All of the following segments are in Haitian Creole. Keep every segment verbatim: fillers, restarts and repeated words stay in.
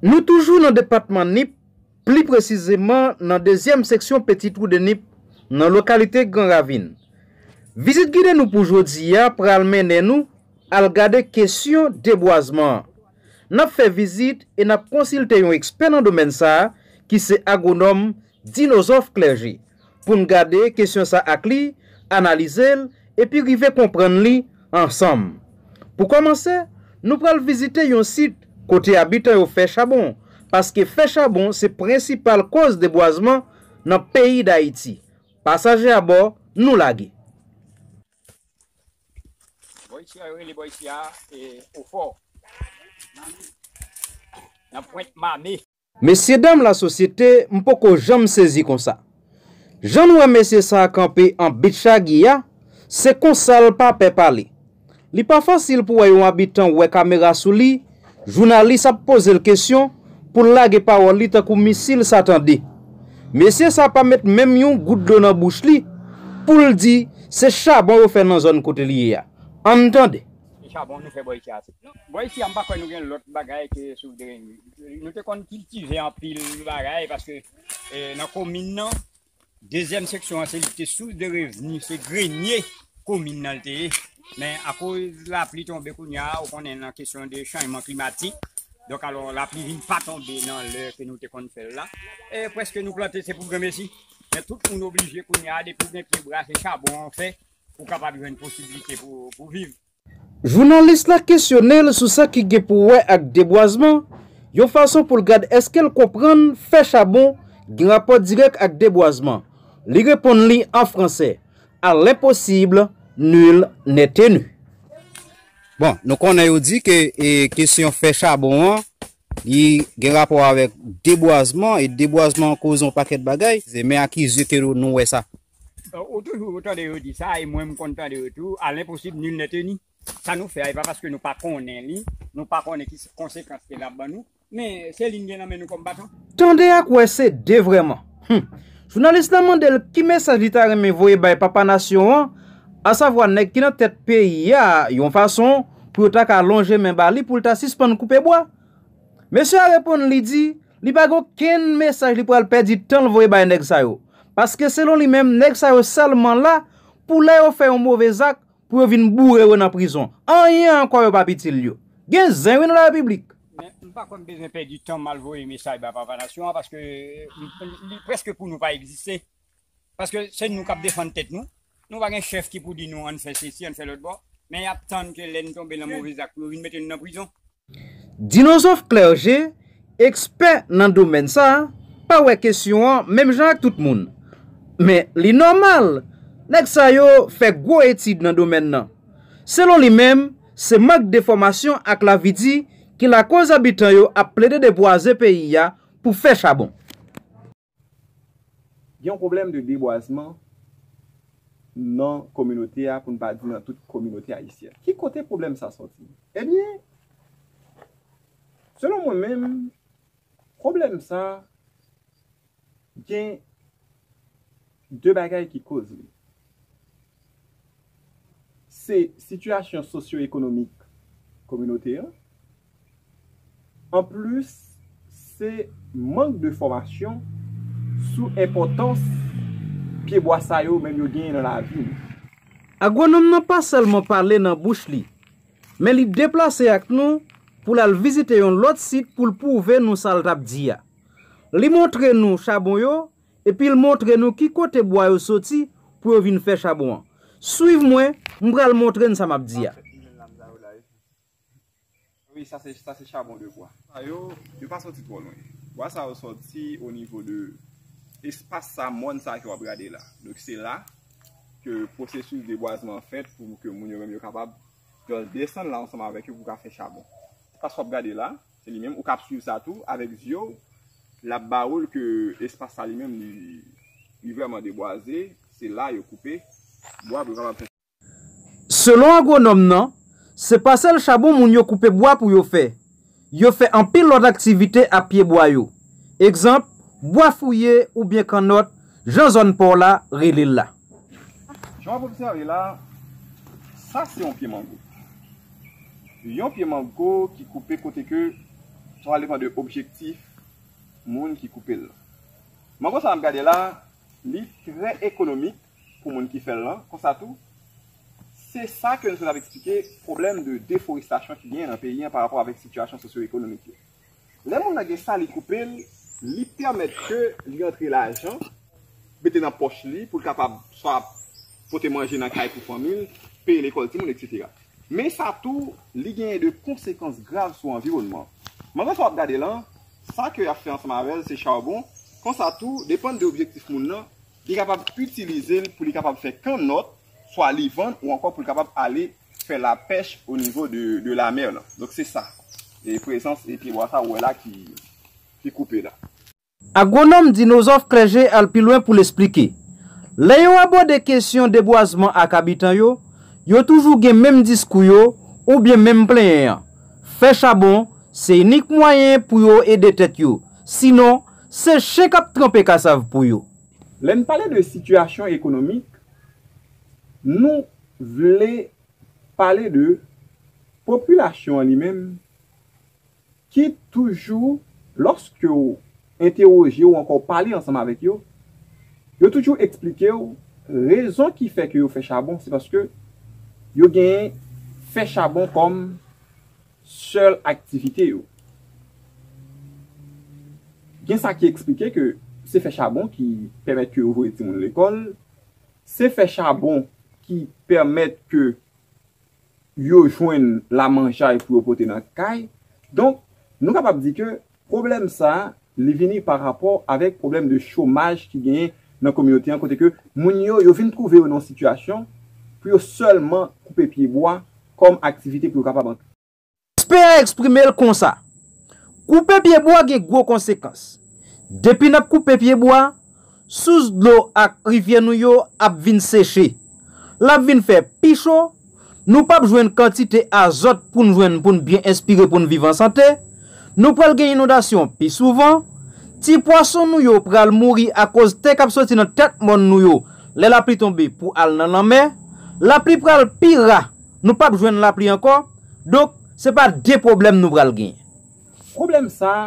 Nou toujou nan depatman Nip, pli presizeman nan dezyèm seksyon Petit Trou de Nip, nan lokalite Gran Ravin. Vizit gide nou pou jodi a pral mennen nou al gade kesyon debwazman an. N ap fè vizit e n ap konsilte yon ekspè nan domèn sa a, ki se agwonòm Dinozòf Klèje, pou n gade kesyon sa ak li, analize l, epi rive konprann li ansanm. Pou kòmanse, nou pral vizite yon sit kote abitan yo fè chabon, paske fè chabon se prensipal kòz debwazman nan peyi Dayiti. Pasaje abò, nou lage. Bò isi a, yo rele bò isi a, e, Ofò. Nan Pwent Mame. Mesyedam lasosyete, m poko janm sezi konsa. Jan n wè mesye sa a kanpe an bit chagi a, se konsa l pa pè pale. Li pa fasil pou wè yon abitan wè kamera sou li, jounalis ap poze l kesyon pou l lage pawòl li tankou misil sa tande. Mesye sa a pa met menm yon gout dlo nan bouch li pou l di se chabon yo fè nan zòn kote li ye a. Ann tande. Se chabon nou fè bò isi a. Bò isi a, m pa kwè nou gen lòt bagay ke souf de revni. Nou te konn kiltive anpil bagay paske, eh, nan komin nan, dezyèm seksyon an, se li ki te souf de revni, se grenye komin nan li te ye. Men akoz lapli tonbe kounye a, ou konnen nan kesyon de chanjman klimatik, donk alò lapli vin pa tonbe nan lè ke nou te konn fè l la. E prèske nou plante, se pou granmesi. Men tout moun oblije kounye a, depi w gen pye bwa, se chabon an fè, ou kapab jwenn posiblite pou, pou viv. Jounalis la kesyone l sou sa ki gen pou wè ak debwazman, yon fason pou l gad èske l konprann fè chabon gen rapò dirèk ak debwazman. Li reponn li an fransè, à l'impossible, nul n'est tenu. Bon, nou konnen yo di ke, e, kesyon fè chabon an, li gen rapò avèk debwazman, e debwazman an koze yon pakèt bagay. Se men akize ke nou, nou wè sa. Ou toujou tande yo di sa, e mwen m konn tande yo tou, à l'impossible, nul n'est tenu. Sa nou fè a, e pa paske nou pa konnen li, nou pa konnen ki konsekans ke l ap ban nou, men se li n gen nan men nou kòm baton. Tande ak wè se de vrèman. Hum. Jounalis la mande l ki mesaj li ta renmen voye bay papa nasyon an, asavwa nèg ki nan tèt peyi a, yon fason pou yo ta ka lonje men ba li pou l ta sispann koupe bwa. Mesye a reponn li di, li pa gen okenn mesaj li pral pèdi tan l voye bay nèg sa yo. Paske selon li menm, nèg sa yo sèlman la pou lè yo fè yon move zak, pou yo vin boure yo nan prizon. Anyen ankò yo p ap itil yo. Gen zen wi nan larepiblik. Men m pa kwè m bezwen pèdi tan m al voye mesaj ba papa nasyon an, paske, m, li prèske pou nou pa egziste. Paske se nou k ap defann tèt nou. Nou pa gen chèf ki pou di nou ann fè sesi, ann fè lòt bò. Men y ap tann ke lè n tonbe nan move zak pou yo vin mete nou nan prizon. Dinozòf Klèje, ekspè nan domèn sa a, pa wè kesyon an menm jan ak tout moun. Men li nòmal, nèg sa yo fè gwo etid nan domèn nan. Selon li menm, se mank de fòmasyon ak lavi di ki lakoz abitan yo ap plede debwaze peyi a pou fè chabon. Gen yon pwoblèm de debwazman nan kominote a, pou n pa di nan tout kominote ayisyèn. Ki kote pwoblèm sa sòti? Ebyen, selon mwen menm, pwoblèm sa gen de bagay ki koz li. Se sitiyasyon sosyo-ekonomik kominote an. Anplis, se mank de fòmasyon sou enpòtans pyebwa sa yo menm yo genyen nan lavi nou. Agwonòm nan pa sèlman pale nan bouch li, men li deplase ak nou pou l al vizite yon lòt sit pou l pwouve nou sa l t ap di a. Li montre nou chabon yo, epi l montre nou ki kote bwa yo soti pou yo vin fè chabon an. Swiv mwen, m pral montre n sa m ap di a. Wi, sa se, sa se chabon de bwa. Sa yo, yo pa soti twò lwen. Bwa sa yo soti o nivo de espas sa, mòn sa ke w ap gade la. Donk se la ke pwosesis debwazman an fèt pou ke moun yo menm yo kapab desann la ansanm avèk yo pou ka fè chabon. Espas w ap gade la, se li menm, ou ka ap swiv sa tou avèk zye w, l ap ba ou l ke espas sa li menm li, li vrèman debwaze, se la yo koupe bwa pou yo kapab fè. Selon agwonòm nan, se pa sèl chabon moun yo koupe bwa pou yo fè. Yo fè anpil lòt aktivite ak pyebwa yo. Egzanp, bwa fouye oubyen kannòt, jan zòn pò la rele l la. Jan w ap obsève la, sa se yon pye mango. Yon pye mango ki koupe kote ke Sa va depann de objektif moun ki koupe l lan. Mango sa n ap gade la, li trè ekonomik pou moun ki fè l lan. Konsa tou, se sa ke nou sot ap eksplike, pwoblèm de deforestasyon ki genyen nan peyi an pa rapò avèk sitiyasyon sosyo-ekonomik yo. Lè moun nan gen sa, li koupe l, li pèmèt ke li antre lajan, mete nan pòch li pou l kapab swa pote manje nan kay pou fanmi l, peye lekòl timoun, etsetera. Men sa tou, li genyen de konsekans grav sou anviwònman. Mango sa w ap gade lan, sa ke y ap fè ansanm avè l, se chawbon. Konsa tou, depann de objektif moun nan, li kapab itilize l pou li kapab fè kannòt, swa li vann ou ankò pou li kapab ale fè lapèch o nivo de, de lamè lan. Donk se sa. E prezans e pyebwa sa ou wè la ki, ki koupe la. Agwonòm Dinozòf Klèje al pi lwen pou l esplike. Lè yo abòde kesyon debwazman ak abitan yo, yo toujou gen menm diskou yo oubyen menm plenyen an. Fè chabon se inik mwayen pou yo ede tèt yo, sinon se chen k ap tranpe kasav pou yo. Lè n pale de sitiyasyon ekonomik, nou vle pale de popilasyon an li menm ki toujou, lòske w entèwoje ou ankò w pale ansanm avèk yo, yo toujou eksplike w rezon ki fè ke yo fè chabon, se paske yo genyen fè chabon kòm sèl aktivite yo. Gen sa ki eksplike ke se fè chabon ki pèmèt ke yo voye timoun lekòl, se fè chabon ki pèmèt ke yo jwenn lamanjay pou yo pote nan kay. Donk, nou kapab di ke pwoblèm sa a, li vini pa rapò avèk pwoblèm de chomaj ki genyen nan kominote an, kote ke moun yo, yo vin twouve yo nan yon sitiyasyon pou yo sèlman koupe pyebwa kòm aktivite pou yo kapab antre. Espè a eksprime l konsa. Koupe pyebwa gen gwo konsekans. Depi n ap koupe pyebwa, sous dlo ak rivyè nou yo ap vin seche. L ap vin fè pi cho, nou p ap jwenn kantite azòt pou n jwenn pou n byen espire pou n viv an sante, nou pral gen inondasyon pi souvan, ti pwason nou yo pral mouri akoz tè k ap soti nan tèt mòn nou yo lè lapli tonbe pou al nan lanmè, lapli pral pi ra, nou p ap jwenn lapli ankò, donk se pa de pwoblèm nou pral genyen. Pwoblèm sa a,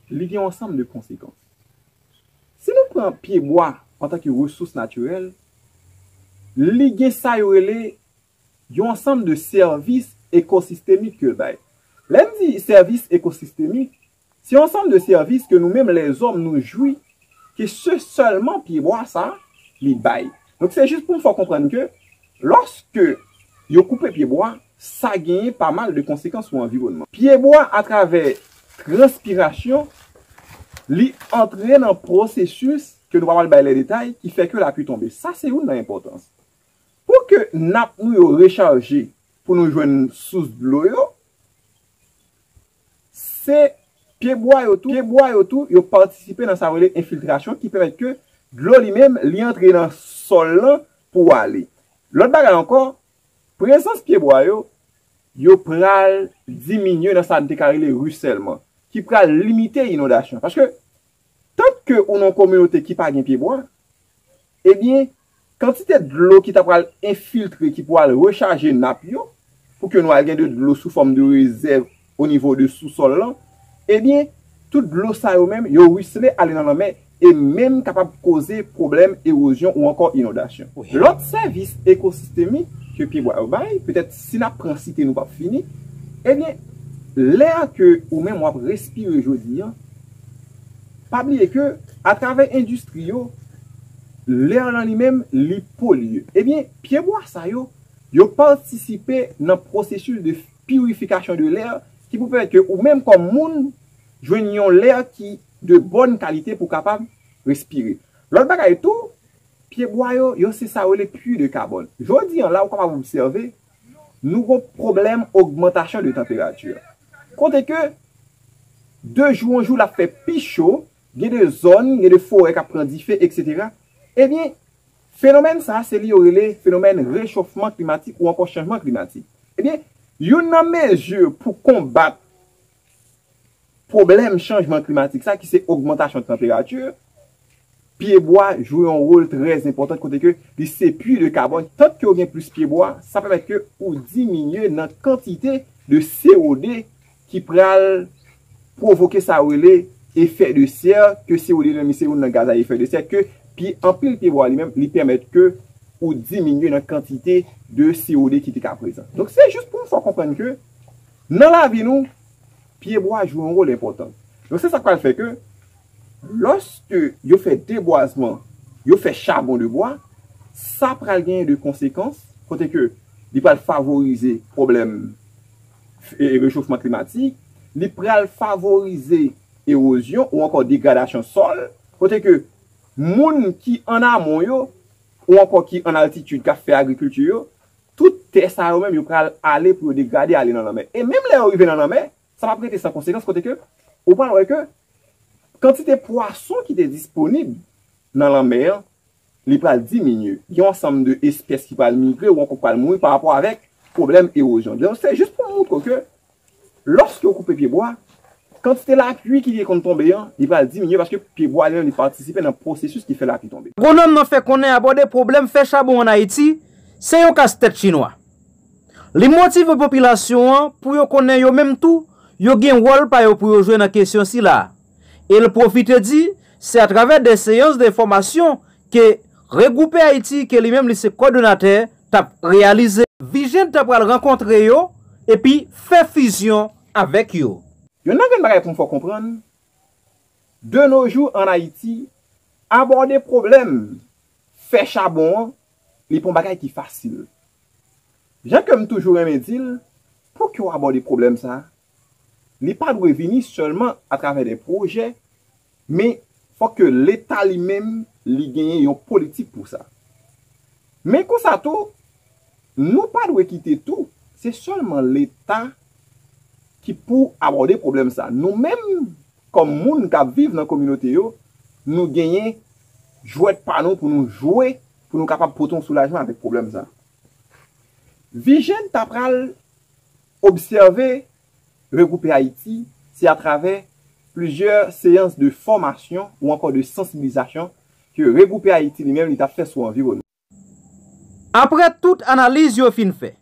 li gen yon ansanm de konsekans. Si nou pran pyebwa antanke resous natirèl, li gen sa yo rele yon ansanm de sèvis ekosistemik ke l bay. Lè m di sèvis ekosistemik, se yon ansanm de sèvis ke nou menm lèzòm nou jwi, ke se sèlman pyebwa sa a li bay. Donk se jis pou m fè w konprann ke lòske yo koupe pyebwa, sa genyen pa mal de konsekans sou anviwònman. Pyebwa atravè transpirasyon, li antre nan pwosesis ke nou pa pral bay lè detay, ki fè ke lapli tonbe. Sa se youn nan enpòtans. Pou ke nap nou yo rechaje pou nou jwenn sous dlo yo, se pyebwa yo tou, pyebwa yo tou, yo patisipe nan sa yo rele enfiltrasyon ki pèmèt ke dlo li menm li antre nan sòl lan pou ale. Lòt bagay ankò, prezans pyebwa yo, yo pral diminye nan sa n te ka rele risèlman, ki pral limite inondasyon. Paske tank ke ou nan yon kominote ki pa gen pyebwa, ebyen, kantite dlo ki ta pral enfiltre, ki pral rechaje nap yo, pou ke nou al gen de dlo sou fòm de rezèv o nivo de sousòl lan, ebyen, tout dlo sa yo menm, yo risle ale nan lanmè e menm kapab koze pwoblèm ewozyon ou ankò inondasyon. Lòt sèvis ekosistemik ke pyebwa yo bay, petèt si n ap pran site nou p ap fini, ebyen, lè ke ou menm w ap respire jodi an, pa bliye ke atravè endistri yo, lè lan li menm, li polye. Ebyen, pyebwa sa yo, yo patisipe nan pwosesis de pirifikasyon de lè ki pou pèmèt ke ou menm kòm moun jwenn yon lè ki de bòn kalite pou kapab respire. Lòt bagay tou, pyebwa yo, yo se sa yo rele puits de carbone. Jodi an la, ou kapab obsève, nou gon pwoblèm ogmantasyon de tanperati. Kote ke de jou an jou l ap fè pi cho, gen de zòn, gen de forè k ap pran dife, etsetera. Ebyen, fenomèn sa a, se li yo rele fenomèn rechofman klimatik ou ankò chanjman klimatik. Ebyen, youn nan mezi pou konbat pwoblèm chanjman klimatik sa, ki se ogmantasyon tanperati, pyebwa jwe yon wòl trè enpòtan kote ke li se puits de carbone. Tank ke w gen plis pyebwa, sa pèmèt ke ou diminye nan kantite de C O de ki pral pwovoke sa yo rele efè de sè, ke C O deux menm li se youn nan gaz a efè de sè, ke pi anpil pyebwa li menm, li pèmèt ke ou diminye nan kantite de C O deux ki te ka prezan. Donk, se jis pou m fè w konprann ke nan lavi nou, pyebwa jwe yon wòl enpòtan. Donk, se sa k pral fè ke, lòske yo fè debwazman, yo fè chabon de bwa, sa pral genyen de konsekans, kote ke li pral favorize pwoblèm e, rechofman klimatik, li pral favorize ewozyon ou ankò degradasyon sòl, kote ke moun ki an amon yo, ou ankò ki an altitid k ap fè agrikilti yo, tout tè sa yo menm yo pral ale pou yo degrade ale nan lanmè. E menm lè yo rive nan lanmè, sa p ap rete san konsekans, kote ke ou pral wè ke kantite pwason ki te disponib nan lanmè an, li pral diminye. Gen yon ansanm de espès ki pral migre ou ankò pral mouri pa rapò avèk pwoblèm ewozyon. Donk, se jis pou m montre w ke lòske w koupe pyebwa, kantite lapli ki te konn tonbe an, li pral diminye paske pyebwa li menm li patisipe nan pwosesis ki fè lapli tonbe. Agwonòm nan fè konnen abòde pwoblèm fè chabon ann Ayiti se yon kastèt chinwa. Li motive popilasyon an pou yo konnen yo menm tou, yo gen wòl pa yo pou yo jwe nan kesyon sila a. E l pwofite di, se atravè de seyans de fòmasyon ke Regwoupe Ayiti, ke li menm li se kòdonatè, t ap reyalize. Vijen ta pral rankontre yo epi fè fizyon avèk yo. Youn nan grenn bagay pou m fè w konprann, de nos jours ann Ayiti, abòde pwoblèm fè chabon an, li pa yon bagay ki fasil. Jan ke m toujou renmen di l, pou ke w abòde pwoblèm sa a, li pa dwe vini sèlman atravè de pwojè, men fòk ke Leta li menm, li genyen yon politik pou sa. Men konsa tou, nou pa dwe kite tou, se sèlman Leta ki pou abòde pwoblèm sa. Nou menm, kòm moun k ap viv nan kominote yo, nou genyen jwèt pa nou pou nou jwe, pou nou kapab pote yon soulajman avèk pwoblèm sa. Vijen ta pral obsève Regwoupe Ayiti, se atravè plizyè seyans de fòmasyon ou ankò de sansibilizasyon ke Regwoupe Ayiti li menm li t ap fè sou anviwònman. Apre tout analiz yo fin fè,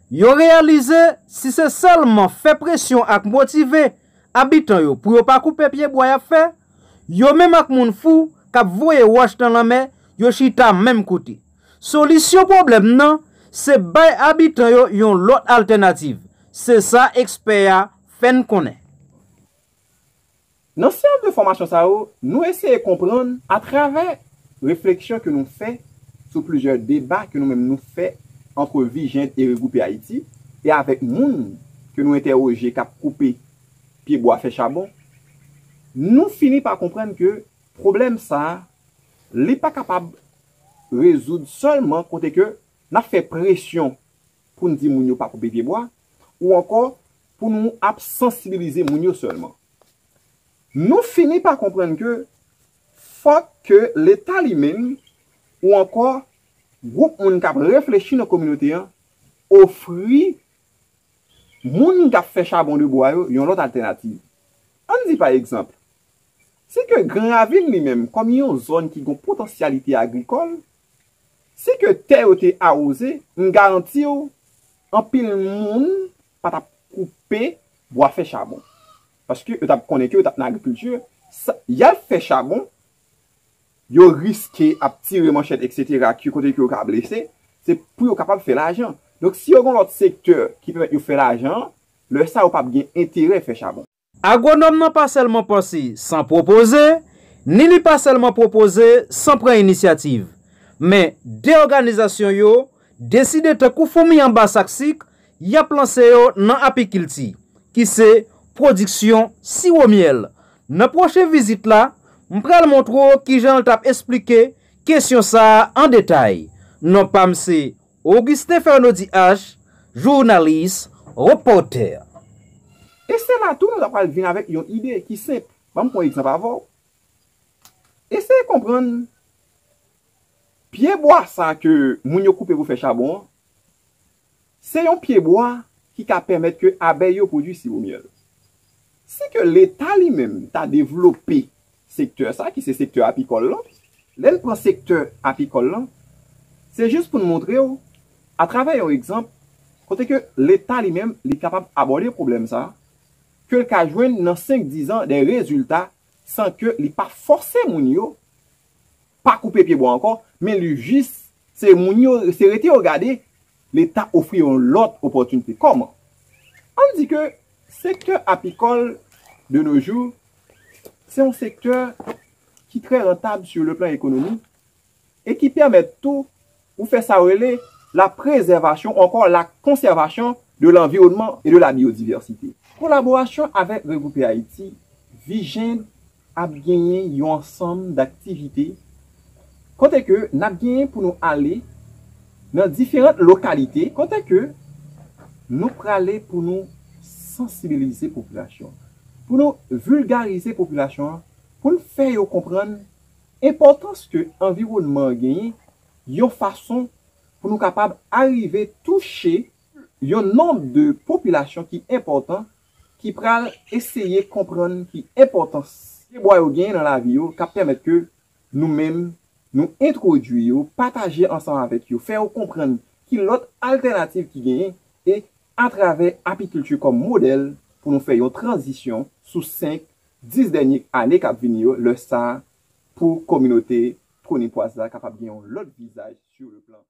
yo reyalize si se sèlman fè presyon ak motive abitan yo pou yo pa koupe pyebwa y ap fè, yo menm ak moun fou k ap voye wòch nan lanmè, yo chita menm kote. Solisyon pwoblèm nan, se bay abitan yo yon lòt altènativ. Se sa ekspè a fè n konnen. Nan seyans de fòmasyon sa yo, nou eseye konprann atravè refleksyon ke nou fè sou plizyè deba ke nou menm nou fè ant Vijen e Regwoupe Ayiti e avèk moun ke nou entèwoje k ap koupe pyebwa fè chabon, nou fini pa konprann ke pwoblèm sa a, li pa kapab rezoud sèlman kote ke n ap fè presyon pou n di moun yo pa koupe pyebwa, ou ankò pou nou ap sansibilize moun yo sèlman. Nou fini pa konprann ke fòk ke Leta li menm, ou ankò gwoup moun k ap reflechi nan kominote an, ofri moun k ap fè chabon de bwa yo yon lòt altènativ. Ann di pa egzanp, si ke Gran Ravin li menm kòm yon zòn ki gen potansyalite agrikòl, si ke tè yo te awoze, m garanti w, anpil moun pa t ap koupe bwa fè chabon. Paske yo t ap konnen ke yo t ap nan agrikilti, sa, y al fè chabon, yo riske ap tire manchèt, etsetera, ki kote ke yo ka blese, se pou yo kapab fè lajan. Donk, si yo gen lòt sektè ki pèmèt yo fè lajan, lè sa yo p ap gen enterè fè chabon. Agwonòm nan pa sèlman panse san pwopoze, ni li pa sèlman pwopoze san pran inisyativ. Men, de òganizasyon yo deside tankou foumi anba sak sik, y ap lanse yo nan apikilti, ki se pwodiksyon siwo myèl. Nan pwochen vizit la, m pral montre w kijan l t ap esplike kesyon sa a an detay. Non pa m se Augustin Fernaudy H, jounalis, repòtè. E se la tou nou ta pral vin avèk yon ide ki senp. Ban m pran egzanp avè w. Eseye konprann, pyebwa sa ke moun yo koupe pou fè chabon an, se yon pyebwa ki ka pèmèt ke abèy yo pwodui siwo myèl. Si ke Leta li menm ta devlope sektè sa, ki se sektè apikòl lan, lè n pran sektè apikòl lan, se jis pou n montre w, atravè yon egzanp, kote ke Leta li menm, li kapab abòde pwoblèm sa, ke l ka jwenn nan senk dizan de rezilta san ke li pa fòse moun yo pa koupe pyebwa ankò, men li jis se moun yo, se rete yo gade, Leta ofri yon lòt opòtinite. Kòman? Ann di ke sektè apikòl de nos jours se yon sektè ki trè rantab sur le plan économique e ki pèmèt tou ou fè sa rele la préservation ou encore la conservation de l'environnement et de la biodiversité. Kolaborasyon avèk Regroupe Haïti, Vijen ap genyen yon ansanm daktivite kote ke n ap genyen pou nou ale nan diferan lokalite kote ke nou prale pou nou sansibilize popilasyon, pou nou vilgarize popilasyon an, pou n fè yo konprann enpòtans ke anviwònman an genyen yon fason pou nou kapab arive touche yon nonb de popilasyon ki enpòtan ki pral eseye konprann ki enpòtans pyebwa yo genyen nan lavi yo k ap pèmèt ke nou menm nou entwodui yo, pataje ansanm avèk yo, fè yo konprann ki lòt altènativ ki genyen e atravè apikilti kòm modèl pou nou fè yon tranzisyon sou senk, dis dènye ane k ap vini yo, lè sa a pou kominote Twoni Pwaz la kapab gen yon lòt vizaj sur le plan